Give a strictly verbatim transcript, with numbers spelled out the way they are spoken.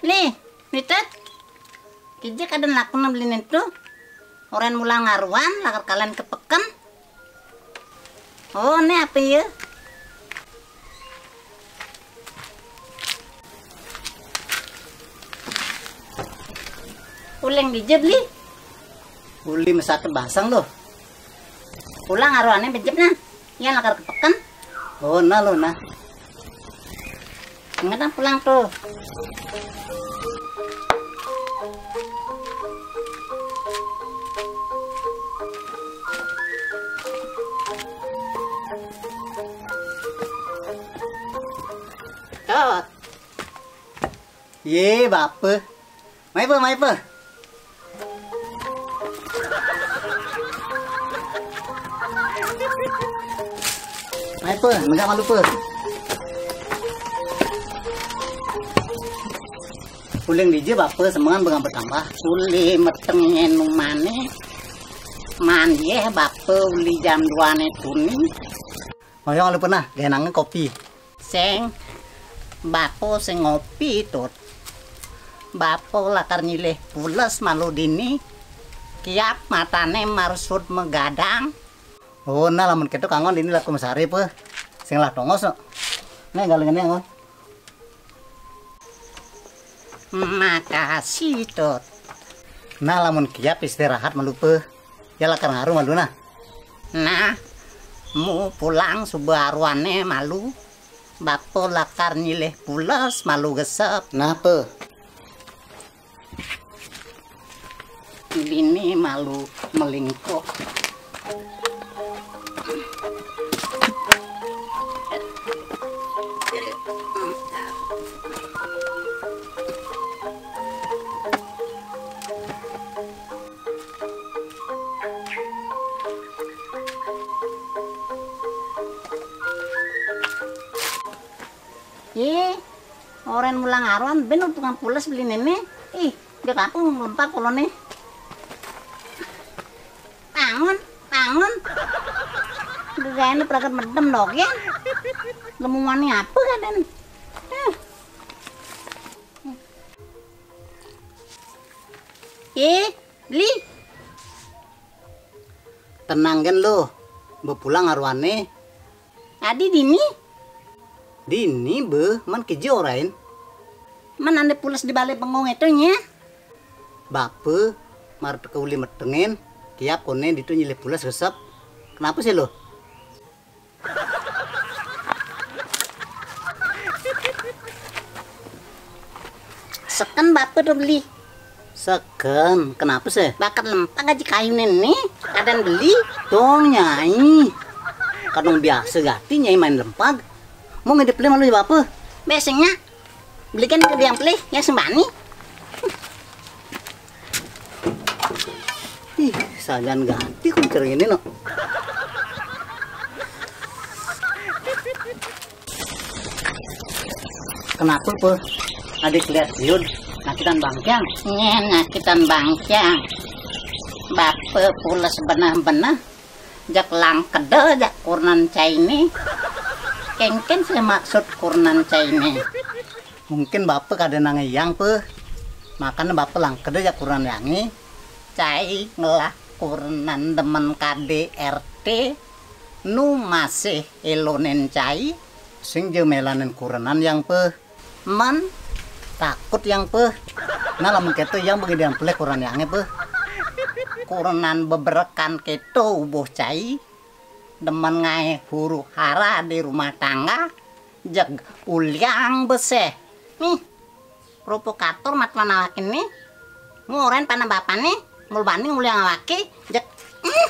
Nih, Nitet. Kija kadén lakuna beli néntu. Orén mulang aruan, lakar kalaén ka peken. Oh, né apa ya? Uling dija beli? Uli mesate basang lo. Pulang aruané bejep nah. Yan lakar ka peken. Oh, nah lo nah. Enggak pulang tuh. Tot. Yé, bapa. Mai, Pa, mai, Pa. Mai, Pa, negak malu, Pa. Uling dija, bapa, semengan bengang betambah. Uli metengin umané. Manjih, bapa, uli jam duané tuni. Ngoyong alu pernah, genangé kopi. Sing, bapa sing ngopi, Tut. Bapa lakar nyilih pules malu dini, kiap matané marsud magadang. Oh, nah, lamun kéto kangon dini laku mesari, Pa. Sing lah tongos, no. Né, galengané, angon. Makasih, Tut. Nah, lamun kiap istirahat malu, Pa. Ya lakar ngaru malu, nah. Nah, mu pulang suba aruané malu. Bapa lakar nyilih pules malu gesep. Nah, Pa. Bini malu melingkuh. Ih, orén mulang aruan, bén tukang pules beli néné. Ih, dia kaku ngelempak koloné. Bangun, bangun. Udah gak enak, berangkat medem dogén. Lemu mani apa kadén? Huh. Ih, beli. Tenang gén lo, bepulang aruané. Adi dini? Dini, Be, man kija orain. Man andé pules di balé bengong itu nya. Bapa, mar teka uli metengin, kiap koné ditu nyilih pules resep. Kenapa sih lo? Seken bapa tuh beli. Seken, kenapa sih? Bakat lempag aja kayu néné, kadén beli. Dong, Nyai. Kadang biasa gati Nyai main lempag. Mau ngidip beli malu ya bapa? Biasanya beli kan ke yang beli, ya sembani. Ih, sajan ganti kuncir ini, no. Kenapa, Pa? Adik lihat liud, nyakitan bangkiang. Nyén nyakitan bangkiang. Bapa pules benah-benah. Jak langkeda jak kurenan cainé. Kéngkén sih maksud kurenan cainé. Mungkin bapa kadén nang yang, Pa. Makanya bapa langkeda jak kurenan yangé. Cai ngelah kurenan demen K D R T. Nu masih élonin cai. Sing ja mélanin kurenan yang, Pa. Man, takut yang, Pa. Nah, lamun kéto yang bagi diampelih kurenan yangé, Pa. Kurenan beberekan kéto ubuh cai. Demen ngaé huru-hara di rumah tangga. Jeg uliang beseh. Nih, provokator mat mana wakin nih. Nguren pana bapané, mul banding uliang awake. Jeg, eh,